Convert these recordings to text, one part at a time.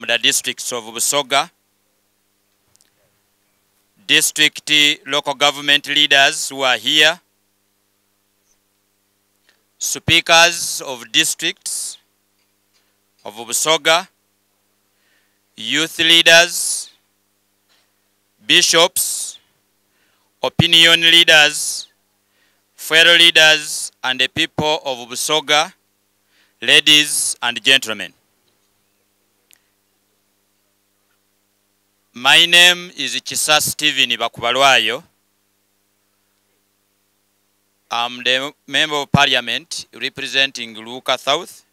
the districts of Busoga, district local government leaders who are here, speakers of districts of Busoga, youth leaders, bishops, opinion leaders, fellow leaders, and the people of Busoga, ladies and gentlemen. My name is Kisa Stephen Bakubalwayo. I'm the Member of Parliament representing Luuka South,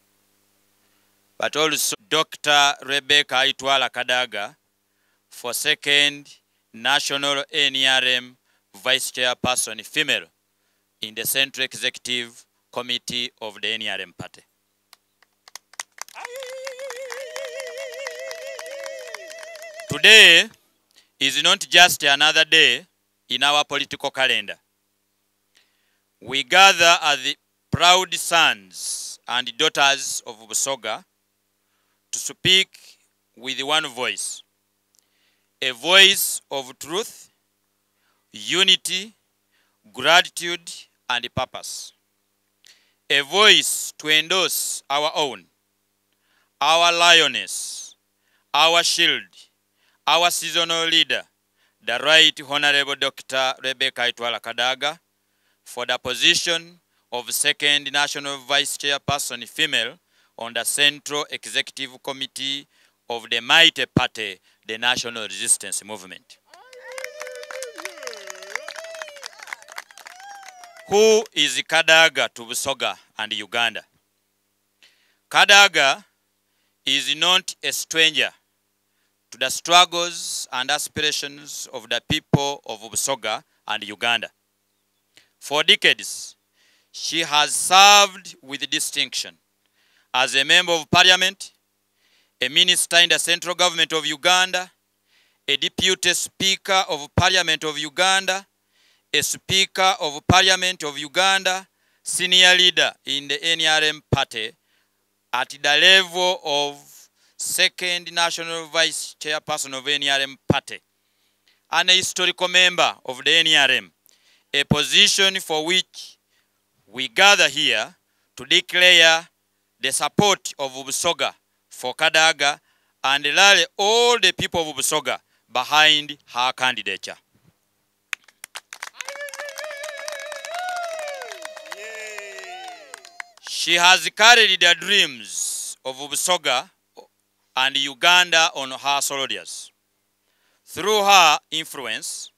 but also Dr. Rebecca Alitwala Kadaga for second National NRM Vice Chairperson female in the Central Executive Committee of the NRM Party. Today is not just another day in our political calendar. We gather as the proud sons and daughters of Busoga to speak with one voice, a voice of truth, unity, gratitude, and purpose. A voice to endorse our own, our lioness, our shield, our seasonal leader, the Right Honorable Dr. Rebecca Alitwala Kadaga, for the position of second National Vice Chairperson female on the Central Executive Committee of the mighty party, the National Resistance Movement. Who is Kadaga to Busoga and Uganda? Kadaga is not a stranger to the struggles and aspirations of the people of Busoga and Uganda. For decades, she has served with distinction as a member of parliament, a minister in the central government of Uganda, a deputy speaker of parliament of Uganda, a speaker of parliament of Uganda, senior leader in the NRM party at the level of second national vice chairperson of NRM party, and a historical member of the NRM, a position for which we gather here to declare the support of Busoga for Kadaga and rally all the people of Busoga behind her candidature. She has carried the dreams of Busoga and Uganda on her shoulders. Through her influence,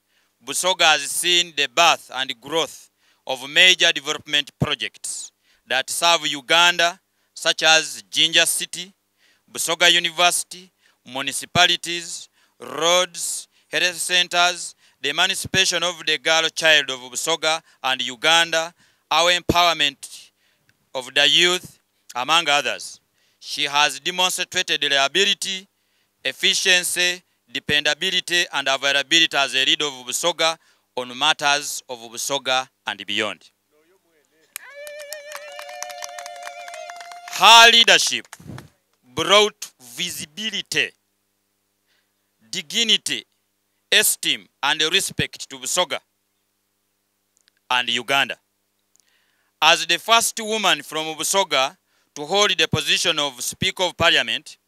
Busoga has seen the birth and growth of major development projects that serve Uganda, such as Jinja City, Busoga University, municipalities, roads, health centers, the emancipation of the girl child of Busoga and Uganda, our empowerment of the youth, among others. She has demonstrated reliability, efficiency, dependability, and availability as a leader of Busoga on matters of Busoga and beyond. Her leadership brought visibility, dignity, esteem, and respect to Busoga and Uganda. As the first woman from Busoga to hold the position of Speaker of Parliament,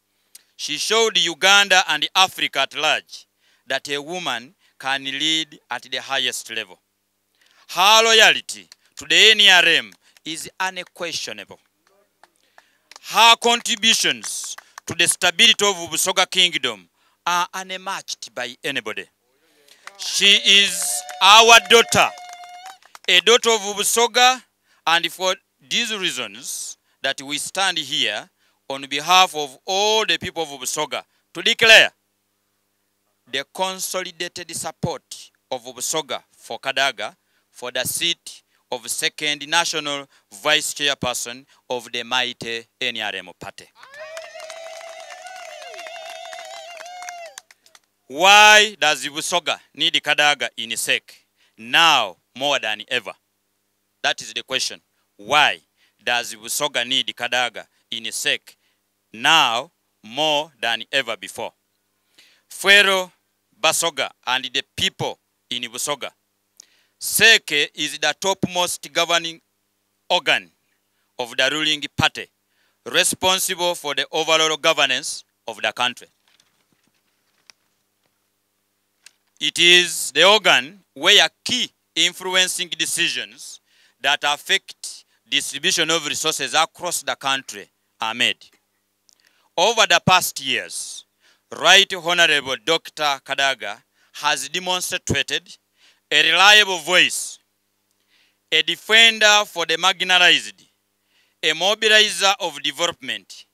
she showed Uganda and Africa at large that a woman can lead at the highest level. Her loyalty to the NRM is unquestionable. Her contributions to the stability of Busoga Kingdom are unmatched by anybody. She is our daughter, a daughter of Busoga, and for these reasons that we stand here on behalf of all the people of Busoga to declare the consolidated support of Busoga for Kadaga for the seat of second national vice chairperson of the mighty NRM party. Why does Busoga need Kadaga in SEC now more than ever? That is the question. Why does Busoga need Kadaga in SEC now more than ever before. Fellow Basoga and the people in Busoga, CEC is the topmost governing organ of the ruling party, responsible for the overall governance of the country. It is the organ where key influencing decisions that affect distribution of resources across the country are made. Over the past years, Right Honorable Dr. Kadaga has demonstrated a reliable voice, a defender for the marginalized, a mobilizer of development,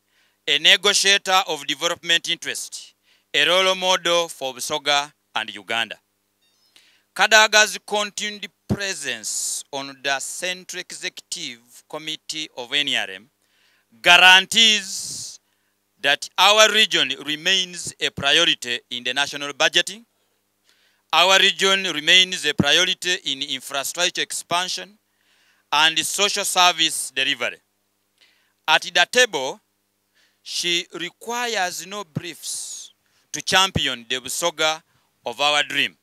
a negotiator of development interest, a role model for Busoga and Uganda. Kadaga's continued presence on the Central Executive Committee of NRM guarantees that our region remains a priority in the national budgeting. Our region remains a priority in infrastructure expansion and social service delivery. At the table, she requires no briefs to champion the Busoga of our dream,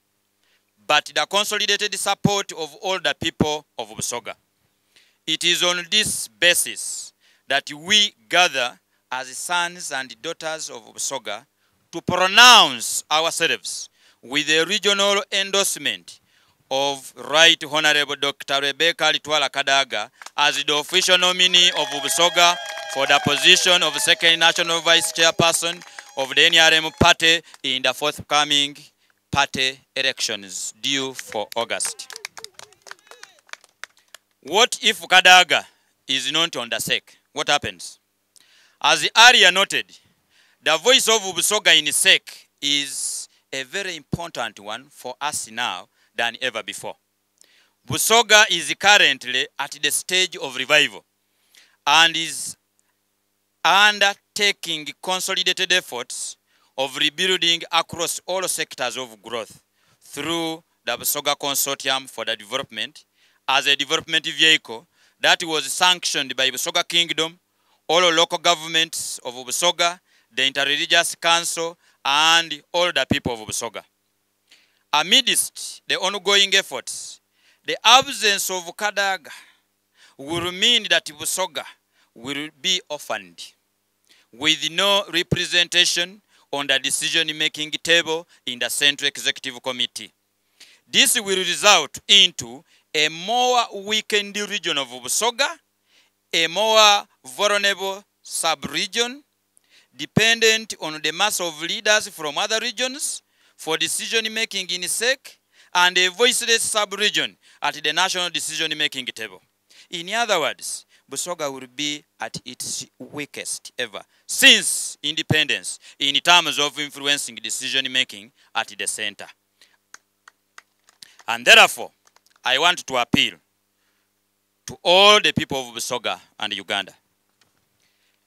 but the consolidated support of all the people of Busoga. It is on this basis that we gather as sons and daughters of Busoga to pronounce ourselves with a regional endorsement of Right Honorable Dr. Rebecca Alitwala Kadaga as the official nominee of Busoga for the position of second National Vice Chairperson of the NRM Party in the forthcoming party elections due for August. What if Kadaga is not on the SEC? What happens? As earlier noted, the voice of Busoga in SEC is a very important one for us now than ever before. Busoga is currently at the stage of revival and is undertaking consolidated efforts of rebuilding across all sectors of growth through the Busoga Consortium for the Development as a development vehicle that was sanctioned by Busoga Kingdom, all local governments of Busoga, the Interreligious Council, and all the people of Busoga. Amidst the ongoing efforts, the absence of Kadaga will mean that Busoga will be orphaned, with no representation on the decision-making table in the Central Executive Committee. This will result into a more weakened region of Busoga, a more vulnerable sub-region, dependent on the mass of leaders from other regions for decision-making in SEC, and a voiceless sub-region at the national decision-making table. In other words, Busoga will be at its weakest ever since independence in terms of influencing decision-making at the center. And therefore, I want to appeal to all the people of Busoga and Uganda.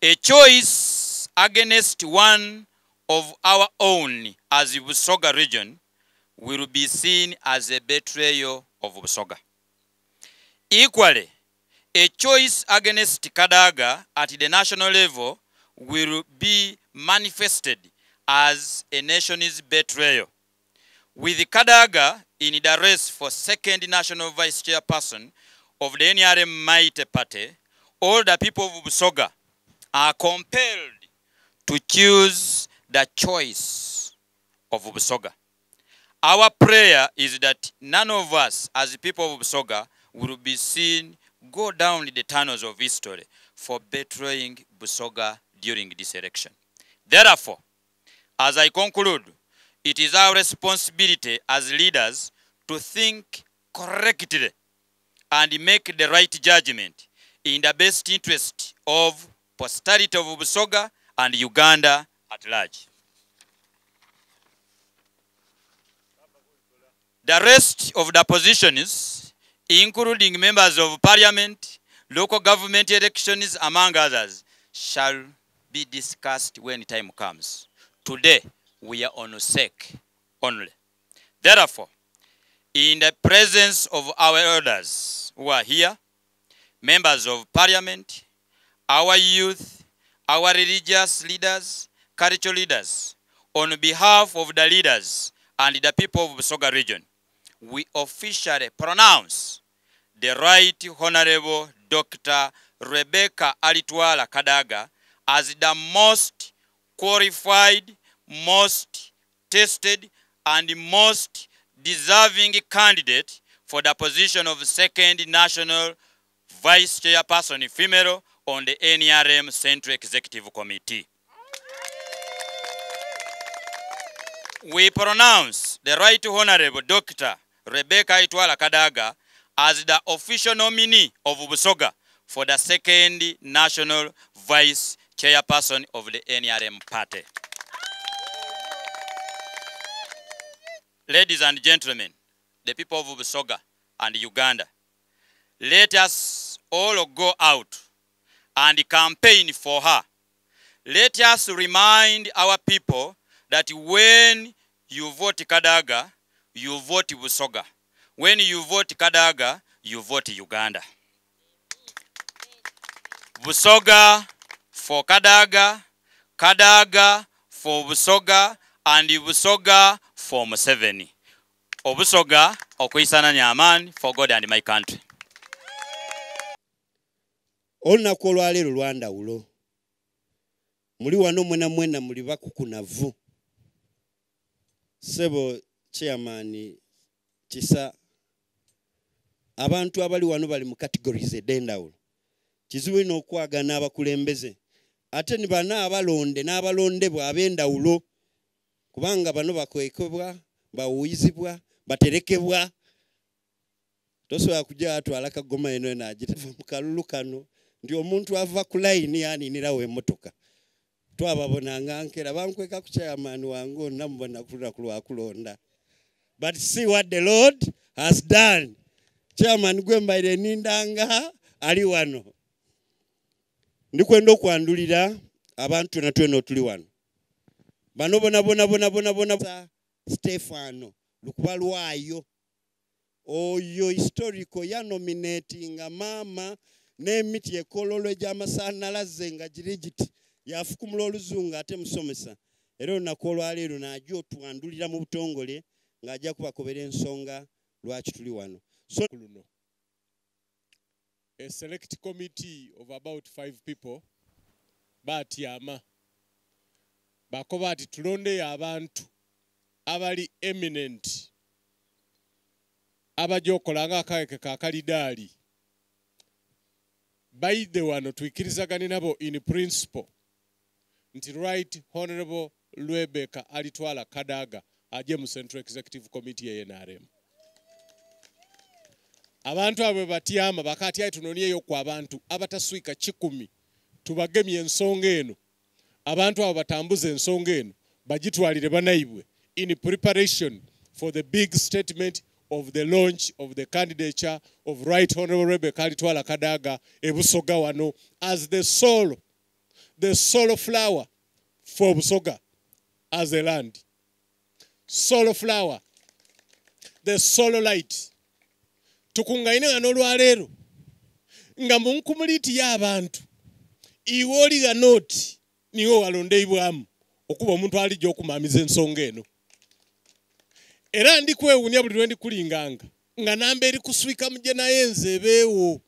A choice against one of our own as the Busoga region will be seen as a betrayal of Busoga. Equally, a choice against Kadaga at the national level will be manifested as a nation's betrayal. With Kadaga in the race for second national vice chairperson of the NRM Mighty Party, all the people of Busoga are compelled to choose the choice of Busoga. Our prayer is that none of us as the people of Busoga will be seen go down the tunnels of history for betraying Busoga during this election. Therefore, as I conclude, it is our responsibility as leaders to think correctly and make the right judgment in the best interest of posterity of Busoga and Uganda at large. The rest of the positions, including members of parliament, local government elections, among others, shall be discussed when time comes. Today, we are on SEC only. Therefore, in the presence of our elders who are here, members of parliament, our youth, our religious leaders, cultural leaders, on behalf of the leaders and the people of Busoga region, we officially pronounce the Right Honorable Dr. Rebecca Alitwala Kadaga as the most qualified, most tested, and most deserving candidate for the position of second national vice chairperson female on the NRM Central Executive Committee. We pronounce the Right Honorable Dr. Rebecca Alitwala Kadaga as the official nominee of Busoga for the second national vice chairperson of the NRM party. Ladies and gentlemen, the people of Busoga and Uganda, let us all go out and campaign for her. Let us remind our people that when you vote Kadaga, you vote Busoga. When you vote Kadaga, you vote Uganda. Busoga for Kadaga, Kadaga for Busoga, and Busoga for Museveni. Obusoga okwisana nyaman for God and my country. Olunaku olwaleero lwandawulo. Muli wano mwena mwena muli bakukunavu. Ssebo chairman Kisa, abantu abali wano bali mu categories ed'endawulo. Kizibu ino okwagana abakulembeze. Ate ni bano abalonde n'abalondebwa ab'endawulo, kubanga bano bakwekebwa, bawuyizibwa, baterekebwa. Tosobola kujja atwala kagoma eno eno agitava mu kalulu kano nti omuntu ava ku layini yaninirawo emmotoka. Twababonanga nkera bankweka ku chairman wange onna mubona ku lunaku lwa kulonda. But see what the Lord has done. Chairman gwe mbaire nindanga ali wano. Ndikwenda okwandulira abantu na twena otuli wano. Bano bona bona bona bona bona Stefano lukuba lwayo. Oyo historical ya nominatinga mama n'emiti ekololo egy'amasannyalaze nga giri giti yafukumula oluzungu ate musomesa. Era olunaku olwaleero n'ajja otwandulira mu butongole ng'ajja kubakobera ensonga lwaki tuli wano. So luno a select committee of about 5 people batyama bakoba ati tulondeyo abantu abali eminent abajja okukola nga akaweke ka kalidaali. Baidde wano tuikirizagane nabo in principle nti Right Honorable Rebecca Alitwala Kadaga ajje mu Central Executive Committee ya NRM. Abantu abo batyama bakati ayi tunonieyo ku abantu abataswika 10 tubagemye ensonga eno. Abantu abo batambuze ensonga eno bagitwalire banaibwe in preparation for the big statement of the launch of the candidature of Right Honorable Rebecca Alitwala Kadaga e Busoga wano as the sole flower for Busoga as a land. Sole flower, the sole light. Tukungaine wano olwaleero nga mu nkumuliti y'abantu iwe oliga noti niwe walondeibwamu okuba omuntu alijja okumamiza ensonga eno. Era ndi kwewuunya buli lwe ndikulinganga nga namba eri kuswika mujje naye nze ebeewo.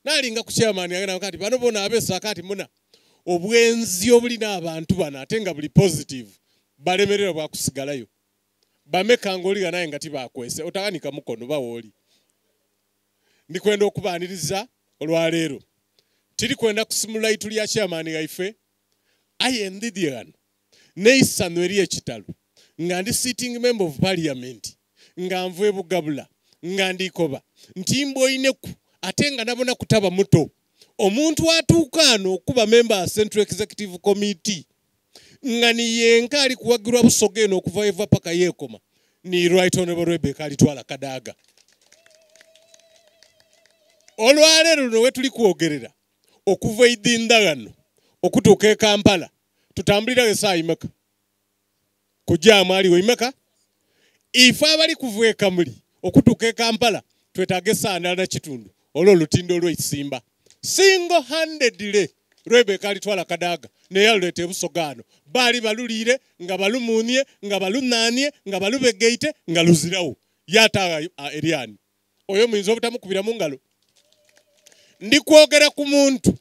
Naalinga ku chairman agenda kati bano bona abeesa kati muna obwenzi obulina abantu bano ate nga buli positive balemererwa bwakusigalayo. Bameka ng'oliga naye nga tibakwese otaganika mukono bawooli. Ndikwenda okubaaniriza olwaleero. Tiri kwenda kusimula itu lya chairman gaife aye ndidye ghano n'eisano eri ekitalo nga ndi sitting member of parliament nga nva e Bugabula nga ndikoba nti mboineku ate nga nabona kutaba muto omuntu atuuka ano okuba member wa Central Executive Committee nga ni yenka ali kuwagirwa Busoga eno okuva eva paka yeekoma ni Right Honorable Rebecca Alitwala Kadaga. Olwaleero luno we tuli kwogerera okuva Idinda ghano okutuuka e Kampala tutambulirayo essaawa imeka kujjaamu aliwo imeka ife abali kuva e Kamuli okutuuka e Kampala twetaaga essaawa ndala na kitundu olwo olutindo olw'ekisimba. Single handedly Rebecca Alitwala Kadaga naye aluleeta e Busoga ano Baali baluliire, nga balumuunie, nga balunaanie, nga balubegeite, nga luzirawo. Yaata eryani. Oyo muyinza obutamukubira mu ngalo. Ndi kwogera ku muntu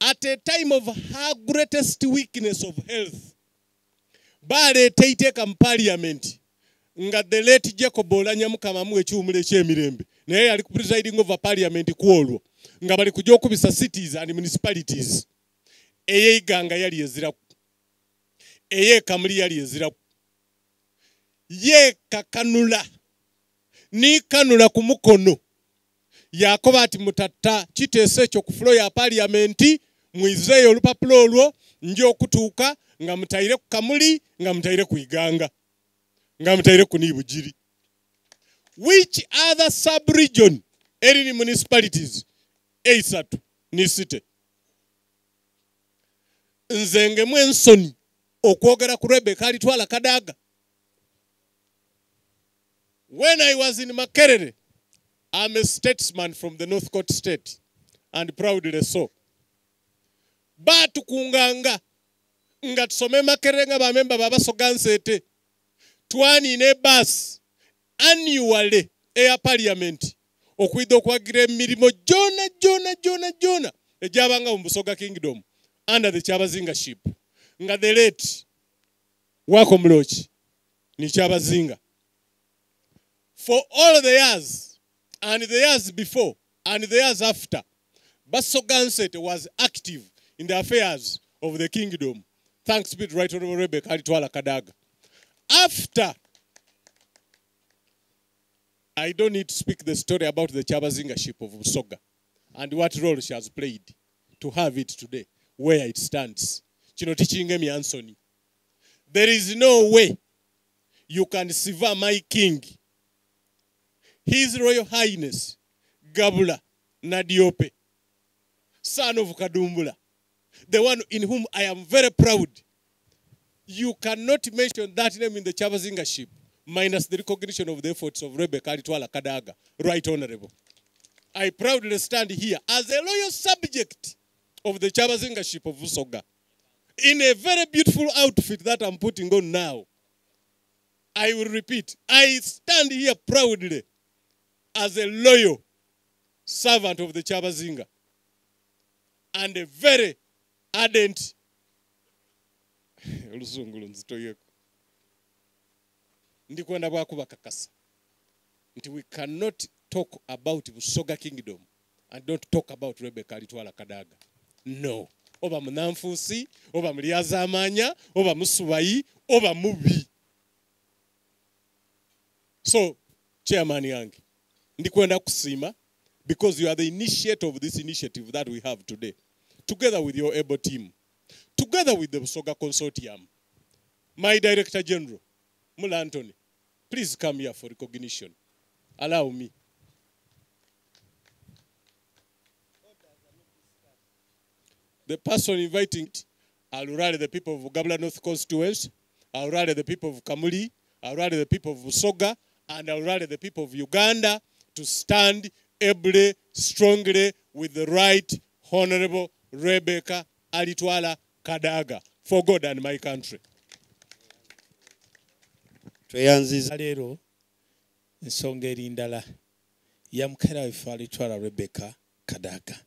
at a time of her greatest weakness of health. Baleeta eiteeka mu parliament nga the late Jacob Oulanyah Mukama amuwa ekiwumulo eky'emirembe, naye yali ku presiding over parliament ku olwo, nga bali kujja okubisa cities and municipalities. Ey'eiganga yali eziraku, ey'ekamuli yali eziraku. Yeekakanula nikanula ku mukono, yakoba ati mutatta kiteeso ekyo ku floor ya parliament, mwizeeyo olupapula olwo nja okutuuka nga mutaire ku Kamuli, nga mutaire ku Iganga, nga mutaire ku Nibugiri. Which other sub-region eri ni municipalities eisatu ni city? Nze ngemu ensoni okwogera ku Rebecca Alitwala Kadaga. When I was in Makerere, I'm a statesman from the North Coast State, and proudly so. Batukunganga nga tusome Makerere nga bamemba babasoga nsete. Twani ne bus annually eya parliament okwidha okwagira emirimu gyona gyona gyona gyona egyabanga mu Busoga Kingdom under the Kyabazingaship, nga the late Wako Muloki ni Kyabazinga. For all the years and the years before and the years after, Basoga Nsete was active in the affairs of the kingdom. Thanks be to Right Honorable Rebecca Alitwala Kadaga. After, I don't need to speak the story about the Kyabazingaship of Busoga and what role she has played to have it today where it stands. Kino tikingemya nsoni. There is no way you can sever my king, His Royal Highness Gabula Nadiope, son of Kadumbula, the one in whom I am very proud. You cannot mention that name in the Kyabazingaship minus the recognition of the efforts of Rebecca Alitwala Kadaga, Right Honorable. I proudly stand here as a loyal subject of the Kyabazingaship of Busoga in a very beautiful outfit that I'm putting on now. I will repeat, I stand here proudly as a loyal servant of the Kyabazinga and a very ardent oluzungu lunzitoyeko. Ndikwenda bwakubakakasa nti we cannot talk about Busoga Kingdom and don't talk about Rebecca Alitwala Kadaga. No. Oba munanfuusi, oba mulyazaamaanya, oba musubayi, oba mubi. So, chairman yange, ndikwenda kusiima because you are the initiator of this initiative that we have today, together with your able team, together with the Busoga Consortium. My Director General, Mula Anthony, please come here for recognition. Allow me. The person inviting, I'll rally the people of Gabula North constituency, I'll rally the people of Kamuli, I'll rally the people of Busoga, and I'll rally the people of Uganda to stand ably, strongly with the Right Honorable Rebecca Alitwala Kadaga for God and my country. Tweyanziza. Leero ensonga eri ndala ya mukaira waffe Alitwala Rebecca Kadaga.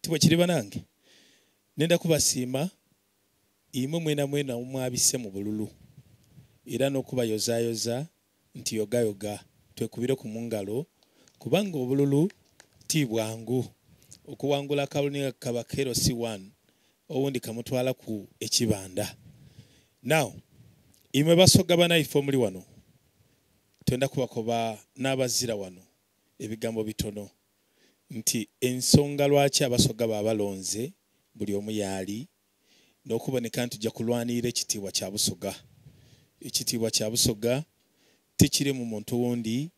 Tibwe kiri banange, nenda kubasiima imwe mwena mwena mwabise mu bululu era n'okubayozaayoza nti yogayoga twekubire ku mungalo kubanga obululu ti bwangu. Okuwangula akalulu kabakero C1 owundi kamutwala ku ekibanda. Now imwe basoga banaife omuli wano twenda kubakoba n'abazira wano ebigambo bitono nti ensonga lwaki abasoga babalonze buli omu yaali n'okuboneka nti tujja kulwanirira ekitiibwa kya Busoga. Ekitiibwa kya Busoga tekiri mu muntu wundi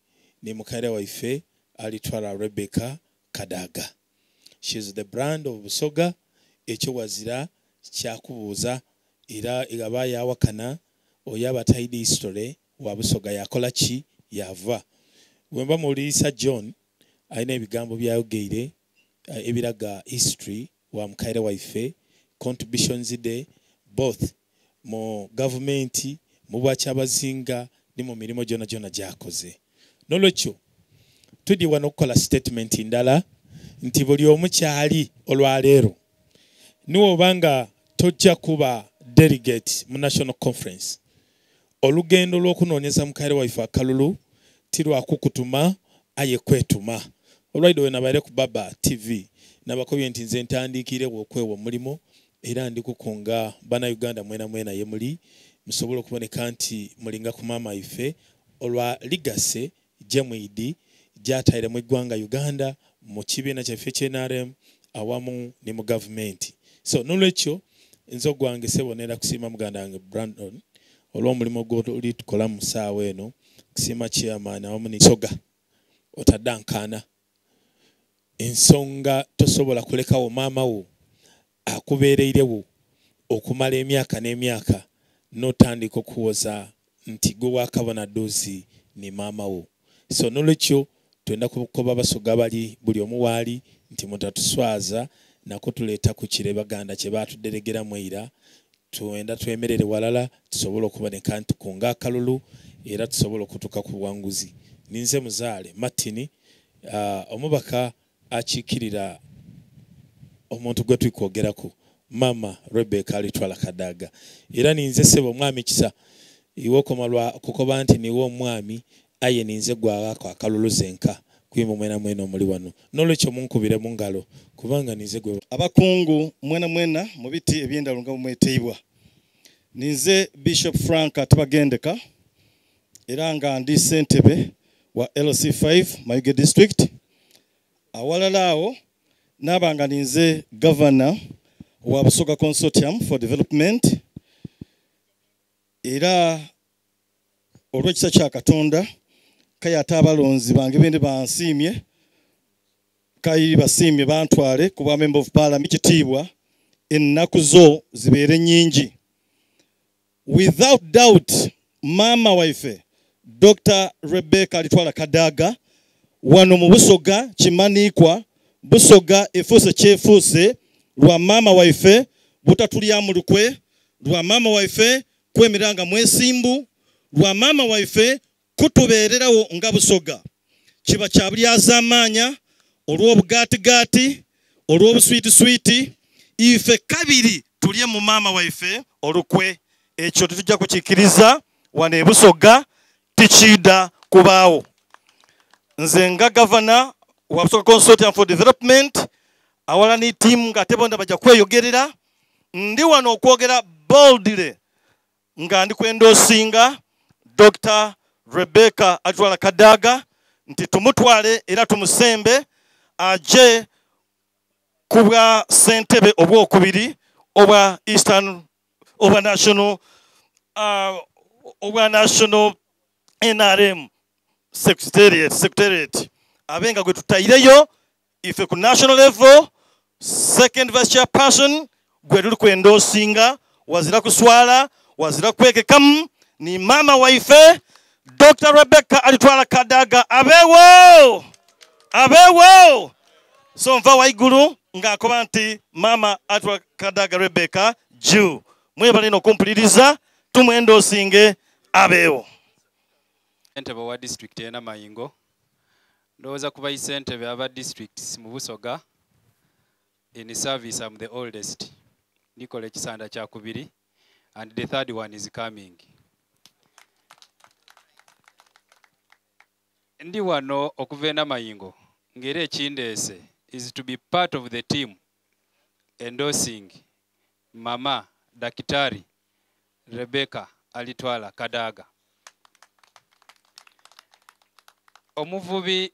ne mukaire waife Alitwala Rebecca Kadaga. She is the brand of Busoga. Ekyo wazira kyakubuuza era aba yawakana oyo aba taidi history wa Busoga yakola ki yava. Bwe mba muwuliriza John alina ebigambo byayogeire ebiraga history wa mukaire waife, contributions de both mu gavumenti, mu bwakyabazinga ni mu mirimo gyonagyona gy'akoze. N'olwekyo tudi wano okukola sitatimenti ndala nti buli omu kyali olwaleero niwe oba nga tojja kuba delegate mu National Conference, olugendo lw'okunoonyeza mukaire waife akalulu ti lwa kukutuma aye kwetuma. Olwaidho we nabaire ku Baba TV nabakobye nti nze ntandiikiiregho okwewa omulimo era ndi kukunga Bannayuganda mwenamwena ye muli musobole okuboneka nti mulinga ku maama ife olwa legacy gyemwidhi gyataire mu iggwanga Uganda mu kibiina kyaife ekye NRM awamu ni mu gavumenti. So n'olwekyo nze ogwange sebo nenda kusiima muganda wange Brandon olw'omulimu gw'oli tukola mu saawa eno, kusiima chairman awamu ni Soga otaddankaana ensonga tosobola kulekawo maama wo akubeereirewo okumala emyaka n'emyaka n'otandika okuwoza nti gwe wakabona dduuzi ni maama wo. So n'olwekyo twenda kukoba Basoga bali buli omu waali nti mutatuswaza nako tuleeta ku kire Baganda kye baatuderegeramu eira. Twenda twemerere walala tusobole okuboneka nti tukunga akalulu era tusobole okutuuka ku buwanguzi. Ninze Muzaale Martin, omubaka akiikirira omuntu gwe tuli kwogeraku, Maama Rebecca Alitwala Kadaga. Era ninze ssebo Omwami Kisa, iwe okoma lwa kukoba nti niiwe omwami, aye ninze gwaghaku akalulu zenka ku imwe mwenamwena omuli wano. N'olwekyo munkubire mu ngalo kubanga ninze gwe. Abakungu mwenamwena mu biti eby'endawulo nga bwe mweteibwa. Ninze Bishop Frank Tibagendeka era nga ndi ssentebe wa LC5 Mayuge District. Awalala awo naaba nga ninze Governor wa Busoga Consortium for Development, era olw'ekisa kya Katonda kaya ate abalonzi bange bende bansiimye, kayi basiimye bantwale ku bwa Member of Parliament. Kitiibwa ennaku zo zibeere nnyingi. Without doubt maama waife Dr. Rebecca Alitwala Kadaga wano mu Busoga kimaniikwa, Busoga efuuse kyefuuse lwa maama waife butatulyamu lukwe, lwa maama waife kwemerera nga mwesimbu, lwa maama waife kutubeererawo nga Busoga. Kiba kya bulyazaamaanya olw'obugaatigaati olw'obuswitiswiti ife kabiri tulye mu maama waife olukwe. Ekyo tetujja kukikkiriza wano e Busoga, tikiida kubaawo. Nze nga gavana wa Busoga Consortium for Development awala ni ttiimu ng'ate bonda bajja kweyogerera, ndi wano okwogera boldly nga ndi kwendoosinga Dr. Rebecca Alitwala Kadaga nti tumutwale era tumusembe aje ku bwa ssentebe obwokubiri obwa Eastern obwa National obwa National NRM Secretariat abe nga gwe tutaireyo ife ku national level second vice chairperson gwe tuli kwendoosinga. Wazira kuswala, wazira kwekekamu, ni maama waife Dr. Rebecca Alitwala Kadaga. Abeewo, abeewo. So nva waigulu ng'akoba nti maama Alitwala Kadaga Rebecca Jew, mwebale n'okumpuliriza, tumwendoosinge abeewo. Ssentebe wa disitulikiti e Namayingo, ndowooza ku baissentebe aba districts mu Busoga in service am the oldest. Ndikola ekisanda kyakubiri and the third one is coming. Ndi wano okuva e Namayingo ng'era ekindeese is to be part of the team endorsing Mama Dakitari Rebecca Alitwala Kadaga. Omuvubi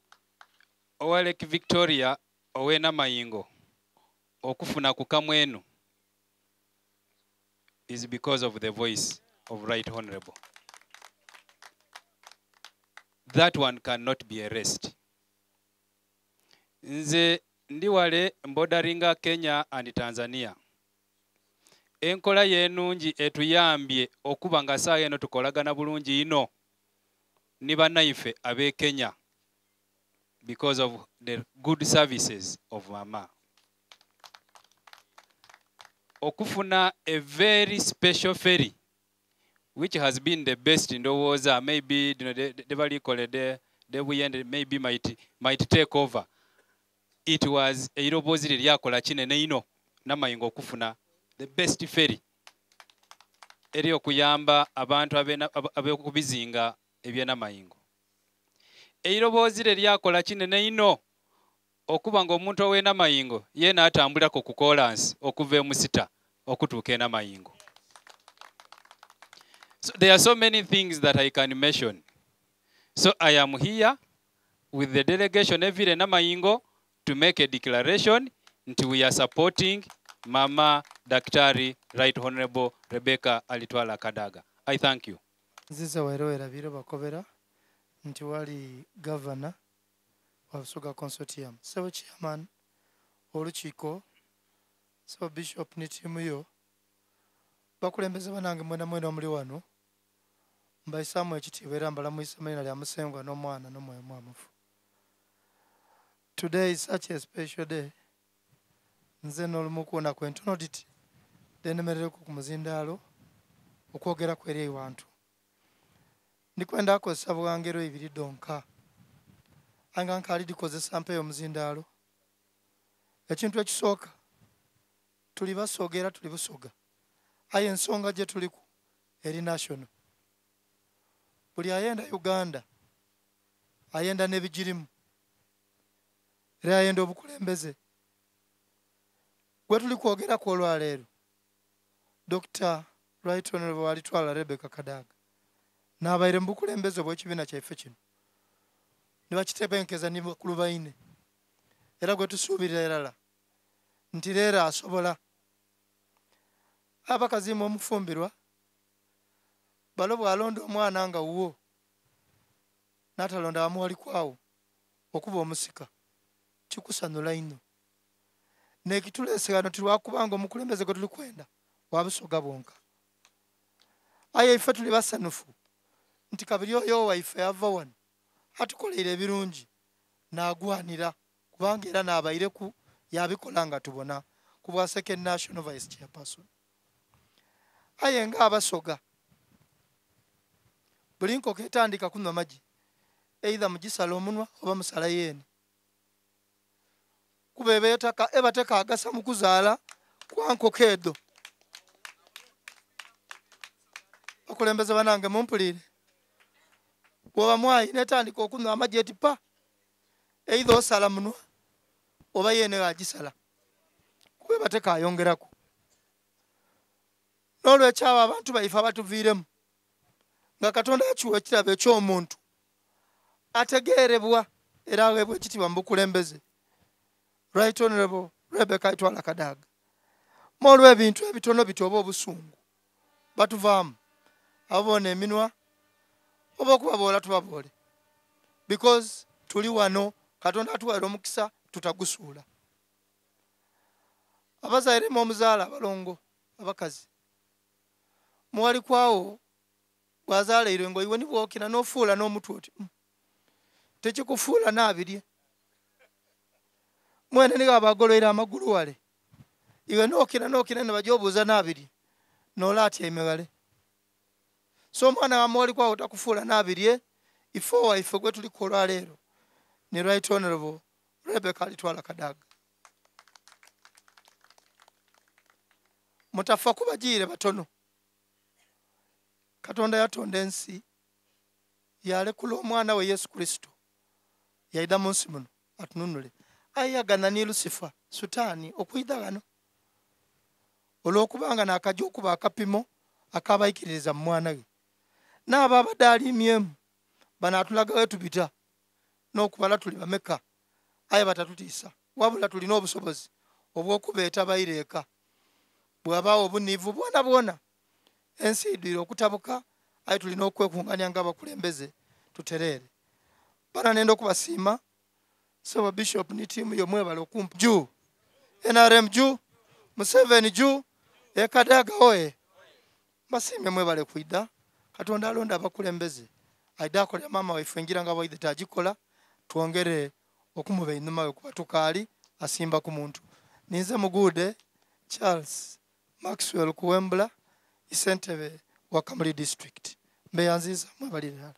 owa Lake Victoria ow'e Namayingo okufuna ku kamwenu is because of the voice of Right Honorable. That one cannot be erased. Nze ndi wale mbodaringa Kenya and Tanzania. Enkola y'ennungi etuyambye okuba nga saawa eno tukolagana bulungi ino ni bannaife ab'e Kenya because of the good services of mama. Okufuna a very special ferry which has been the best, ndowooza maybe dino debalikole de Buyende maybe might take over. It was eiroboozi lye lyakola kinene ino Namayingo okufuna the best ferry eri okuyamba abantu ab'okubizinga ebyenamayingo. Eiroboozi lye lyakola kinene ino okuba ng'omuntu ow'enamayingo yeena atambulirako ku kolansi okuva e Musita okutuuka enamayingo. So there are so many things that I can mention. So I am here with the delegation evire Namayingo to make a declaration nti we are supporting Mama Daktari Right Honorable Rebecca Alitwala Kadaga. I thank you. Nziza wairowera biro bakobera nti wali governor wa Busoga Consortium. Sebo chairman olukiiko, sebo bishop ne ttiimu yo, bakulembeze banange mwena mwena omuli wano, mbaisaamu ekitiibwa era mbalamwisa mu linnya lya Musengwa n'Omwana n'Omwoyo Mwamufu. Today is such a special day. Nze n'olumu kuwona kwentono diti denemerereko ku muzindaalo okwogeraku eri ewantu. Ndikwenda akozesa bwangero ibiri donka. Anga nkaali dikozesa mpeyo omuzindaalo. Ekintu ekisooka tuli Basoga era tuli Busoga. Aye ensonga gye tuliku eri national. Buli ayenda Uganda ayenda n'ebigirimu era ayenda obukulembeze. Gwe tuli kwogeraku olwaleero Dr. Right Honorable Alitwala Rebecca Kadaga n'abaire mu bukulembeze obw'ekibiina kyaife kino ne bakitebenkeza ni bakulu baine era gwe tusuubirira erala nti leero asobola. Abakazi mwe omufumbirwa balo bw'alonda omwana nga wuwo n'atalonda amuwalikwawo okuba omusika kikusanula ino. Nekituleese wano tilwakubanga omukulembeze gwe tuli kwenda wa Busoga bwonka. Aye ife tuli basanufu nti kabiri oyo waife ava wano atukoleire ebirungi n'agwanira kubanga era n'abaireku yabikola nga tubona ku bwa second national vice chairperson. Aye nga Abasoga buli nkoko etandika kunywa magi either mugisala omunwa oba musala yeene kuba eba tekagasa mu kuzaala kwa nkoko edo. Bakulembeze banange mumpulire, bw'oba mwayi netandika okunywa amagi eti pa either osala munwa oba yeene agisala kuba eba tekayongeraku. N'olwekyo abo abantu baife abatuviiremu nga Katonda yakiwa ekirabo eky'omuntu ategeerebwa era aweebwa ekitiibwa mu bukulembeze Right Honorable Rebecca Itwala Kadaga. Mu olw'ebintu ebitono biti oba obusungu batuvaamu abo boona eminwa oba okubaboola tubaboole because tuli wano Katonda atuwaire omukisa tutagusuula. Abazairemu omuzaala abalongo abakazi muwalikwawo bw'azaalairwe ng'oiwe ni bwokina n'ofuula n'omutwe oti tekikufuula naabirye mwene niga abagoloire amagulu wale iwe n'okina n'okina ne bajja obuuza naabirye n'ola atyaime wale. So omwana wa muwalikwawo takufuula naabirye. Ife owaife gwe tuliko olwaleero ni Right Honorable Rebecca Alitwala Kadaga. Mutafa kubagiire batono. Katonda yatonda ensi yalekula omwana we Yesu Kristo yaida mu nsi muno atununule. Aye yagana ni Lusifa Sutaani okwida ghano olw'okubanga n'akajja okuba akapimo akabaikiririza mu mwana we. N'abo abadde alimyemu banaatulaga we tubita n'okubala tuli bameka aye batatutiisa wabula tulina obusobozi obw'okubeeta baire eka. Bw'abaawo obuniivu bwona bwona ensi idwire okutabuka aye tulina okwekunganya ng'abakulembeze tutereere. Bana nenda okubasiima sebo bishop ni ttiimu yo mwebale okumpa ju NRM ju Museveni ju Ekadaga oye. Mbasiimye mwebale kwida. Katonda alonda abakulembeze aida akolera maama waife engira nga bwaidhe tagikola twongere okumuba einhuma we kuba tukaali asimba ku muntu. Ninze Muguude Charles Maxwell Kuwembula, Ssentebe wa Kamuli District. Mbeyanziza mwebalire ddala.